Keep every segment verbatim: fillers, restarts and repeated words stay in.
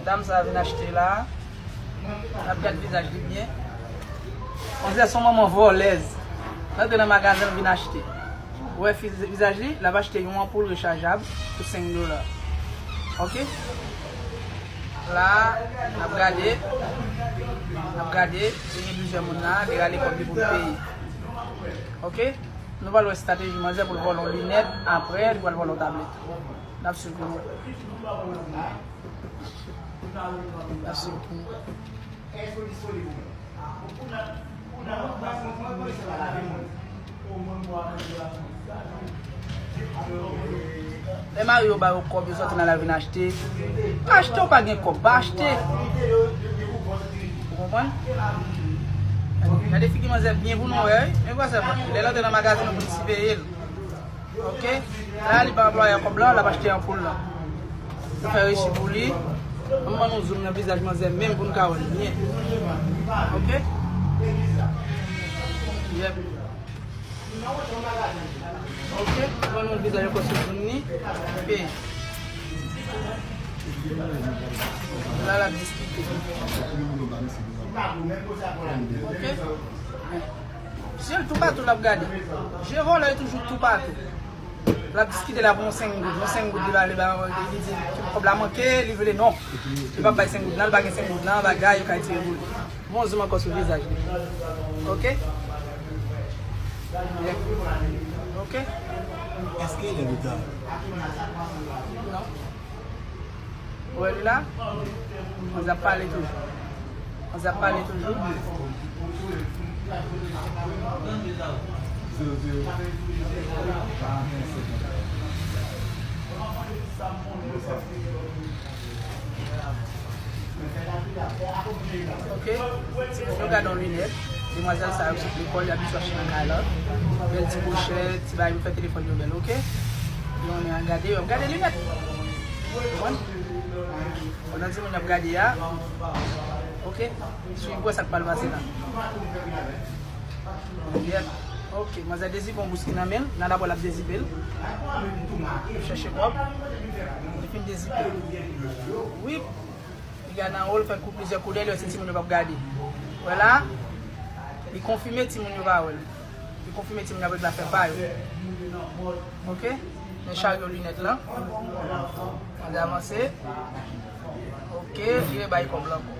Dam sa vin achte la. N ap gad vizaj li byen. Manzè se yon manman vòlèz. L antre nan magazen, l vin achte. Ou wè fiz- vizaj li, l ap achte yon anpoul rechajab pou senk dola. Ok? La, n ap gade. N ap gade. Li gen plizyè moun la. Li rale kòb li pou l peye. Ok? Nou pral wè estrateji manzè pou l vòlè yon linèt. Apre, li pral vòlè yon tablèt. N ap swiv pou nou. N ap swiv pou nou. Lè mari yo ba yo kòb, yo sòti nan la vin achte. Pa achte, ou pa gen kòb, pa achte. Ou konprann? Gade figi manzè byen pou nou wè, wi. Men kwa sa, lè l antre nan magazen, nou pou n siveye l. Ok? La, li ba anplwaye a kòb la, l ap achte anpoul la. Nou fè resi pou li. Ann ban nou zoom nan vizaj manzè menm pou n ka wè l byen. Ok? Yep. Ok? Ann ban nou vizaj ankò sou zoom ni. Pe. La, l ap diskite. Ok? Je l toupatou l ap gade. Je vòlè toujou toupatou. L ap diskite la pou yon senk goud. Yon senk goud li ba, li ba, li di kòb la manke, li vle non. Li p ap bay senk goud lan, li pa gen senk goud lan, bagay, yo ka retire pou li. Bon zoom ankò sou vizaj li. Ok? Ok? Èske li lè l ta? Non. Ou wè li la? Manzè ap pale toujou. Manzè ap pale toujou. Ok. Yo gade yon linèt. Demwazèl sa yo sot lekòl, y ap chache nan kay la. Bèl ti pòchèt, ti bagay pou fè telefòn yo bèl, ok? Yo konnen gade, yo ap gade linèt. Konprann? Pandan timoun yo ap gade a, ok? Swiv pou wè sa k pral pase la. Yep. Ok, manzè dezipe yon bous ki nan men l, nan dabò l ap dezipe l. Chèche kòb. Li fin dezipe l. Wi. Li gade anwo, l fè kou plizyè kou dèyè l, se timoun yo p ap gade. Wè la, li konfime timoun yo pa wè l. Li konfime timoun yo ap ret la fè pa yo. Ok? Men charyo linèt lan. Manzè avanse. Ok, li rebay kòb la ankò.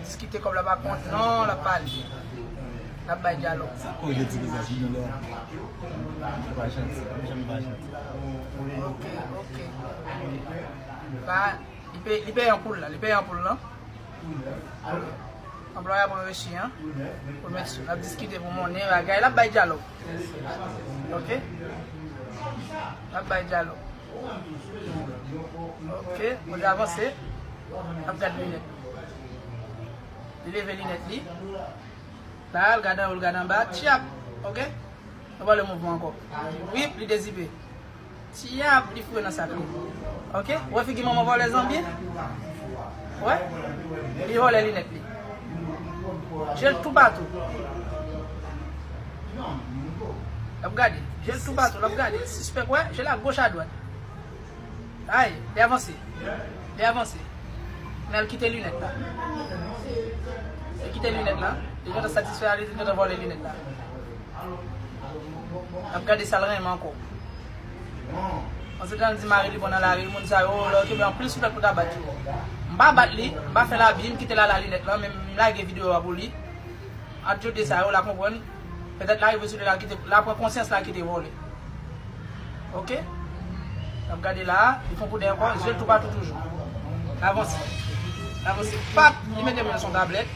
Diskite kòb la pa kont non, l ap pale. L ap bay dyalòg. Sa koze ti vizaj li la. Li pa janti, li janm pa janti. Ok, ok. Pa, li pe, li peye anpoul la, li peye anpoul lan. Anplwaye a pran resi an. Pou mèt sou, l ap diskite pou monnen, bagay, l ap bay dyalòg. Ok? L ap bay dyalòg. Ok, manzè avanse. L ap gade linèt. Li leve linèt li. La, l gade anwo, l gade anba. Tchap! Ok? Nou pale mouvman ankò. Wip, li dezipe. Tiyab, li foure nan sak li. Ok? Ou wè figi manman vòlèz lan byen? Wè? Li vòlè linèt li. Je l toupatou. L ap gade. Je l toupatou, l ap gade. Sispèk, wè? Je l agoch adwat. Ay, li avanse. Li avanse. Men l kite linèt la. Li kite linèt la. Li gentan satisfè a li, li gentan vòlè linèt la. L ap gade sa l renmen ankò. Ansetan l di mari li pran nan lari, moun sa yo, lè yo kenbe anpil souflèt pou ta bat yo. M pa bat li, m pa fè l abi, m kite l al a linèt lan, men m lage videyo a pou li. Ant yo de sa yo, l a konprann. Petèt l a rive sou li, l a kite, l a pran konsyans, l a kite vòlè. Ok? N ap gade la, li fè yon kout dèyè ankò, je l toupatou toujou. L avanse. L avanse, pap, li mete men l sou tablèt.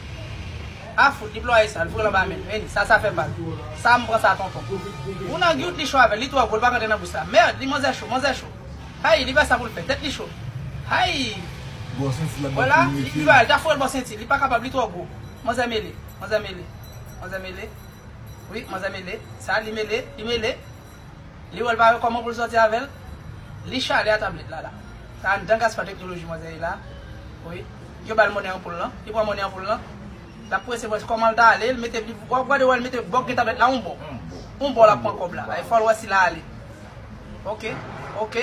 A fout, li plwaye sa, li foure l anba men l. Vini, sa, sa fè mal. Sa, m pran sa, tonton. Ou nan gyout, li cho avè l, li twò gwo, li pa ka antre nan bous la. Mèd, li manzè cho, manzè cho. Hay, li pa sa pou l fè, tèt li cho. Hay! Bò senti l ap bat pou li mete. Vwala, li, li ba l, ta foure l bò senti, li pa kapab, li twò gwo. Manzè mele, manzè mele, manzè mele. Wi, manzè mele. Sa, li mele, li mele. Li wè l pa gen kòman pou l sòti avè l. Li chale a tablèt la, la. Sa anndan gaspay teknoloji manzè ye la. Wi. Yo ba l monnen anpoul lan. Li pran monnen anpoul lan. L ap prese, prese. Kòman l ta ale, l mete, li, w ap gade wè l mete bò k gen tablèt la, yon bò. Yon bò l ap pran kòb la. E fò l wè si l ale. Ok, ok.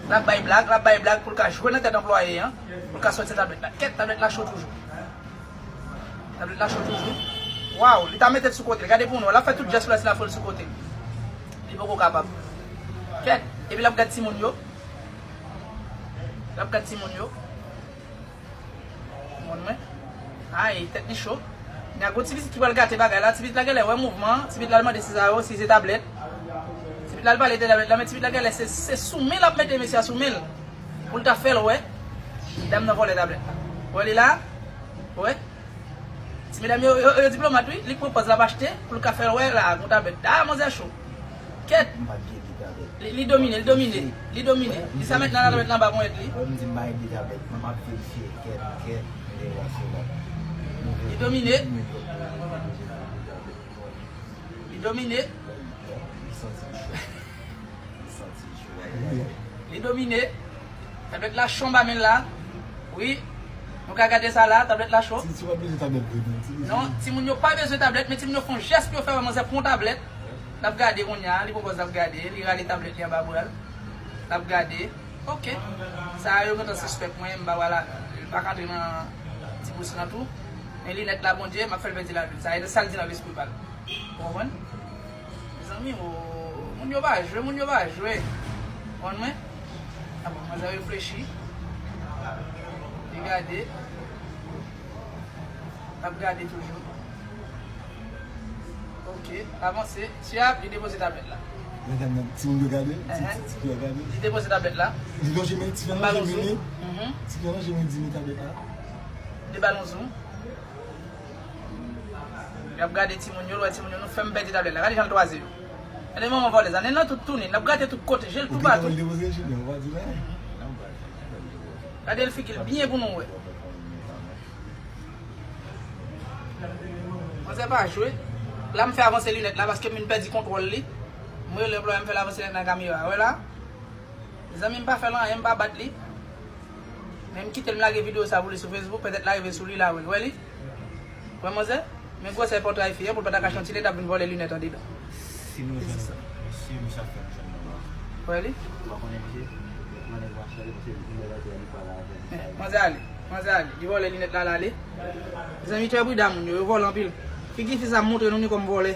L ap bay blag, l ap bay blag pou l ka jwe nan tèt anplwaye an, pou l ka sòti tablèt la. Kèt, tablèt la cho toujou. Tablèt la cho toujou. Waw, li ta mete l sou kote. Gade pou nou, l ap fè tout jès la, si l ap fè l sou kote. Li poko kapab. Kèt, epi l ap gad timoun yo. L ap gad timoun yo. Konprann mwen? Ay, tèt li cho. Nèg gon ti pitit ki pral gate bagay la, ti pitit la genlè wè mouvman, ti pitit la mande si sa yo, si se tablèt. Ti pitit la pale de tablèt la, men ti pitit la genlè se, se sou men l ap mete mesye a sou men l. Pou l ta fè l wè dam nan vòlè tablèt la. Wè li la? Wè? Ti medam yo, yo, yo diplomat wi, li pran pòz l ap achte pou l ka fè l wè la, gon tablèt. A, manzè cho. Kèt! M pa t gen de tablèt. Li, li domine, li domine, li domine. Li sa mentnan la, tablèt la anba ponyèt li. Wè, m di m pa gen de tablèt, men m ap verifye. Kèt, kèt, m te wè se la. Li domine. Li domine. Li santi l cho. Li santi l cho. Li domine. Tablèt la cho anba men l la. Wi. Nou ka gade sa la, tablèt la cho. Ti, ti pa bezwen tablèt vre non. Ti bezwen. Non, timoun yo pa bezwen tablèt, men timoun yo fè yon jès pou yo fè wè manzè pran yon tablèt. L ap gade kounye a, li pran pòz l ap gade, li rale tablèt li anba bra l. L ap gade. Ok. Sa yo gentan sispèk mwen, m pa wè la, li pa ka antre nan ti bous lan tou. Men linèt la, Bondye, m ap fè l pèdi lavi l. Sa e sa l di nan lespri pa l. Ou konprann? Mezanmi, o, moun yo pa jwe, moun yo pa jwe. Konprann mwen? A bon, manzè reflechi. Li gade. L ap gade toujou. Ok, l avanse. Ti ap, li depoze tablèt la. Medam nan, timoun yo gade, ti, ti, ti yo gade. Li depoze tablèt la. Li lonje men, ti fi an lonje men li. Mhm. Ti fi an lonje men, di men tablèt la. Li ba l yon zoom. Y ap gade timoun yo, l wè timoun yo, nou fè m pèdi tablèt la. Gade jan l twaze yo. Gade manman vòlèz la, nen nan tout tounen, l ap grate tout kote, je l toupatou. Ou te konn li depoze Junior, ou pa di la. Gade l figi l byen pou nou wè. Manzè pa jwe. La m fè avanse linèt la paske m vin pèdi kontwòl li. M rele anplwaye m fè l avanse linèt nan kamera. Wè la. Mezanmi, m pa fè l anyen, m pa bat li. Men m kite l, m lage videyo sa pou li sou Facebook, petèt l a rive sou li, l a wè l. Wè li? Wè manzè? Men gwosè pòtray fi an, pou l pa ta kache yon ti lè, t ap vin vòlè linèt andedan. Si nou jwenn, si misye ap fè nou jwenn nan la. Wè li? Ou pa konnen misye? Mande pou achte li, paske li lè la, li pa la avè nou. Eh, manzè ale, manzè ale. Li vòlè linèt la, l ale. Mezanmi, trè prida moun yo, yo vòlè anpil. Figi fi sa montre nou ni kòm vòlè.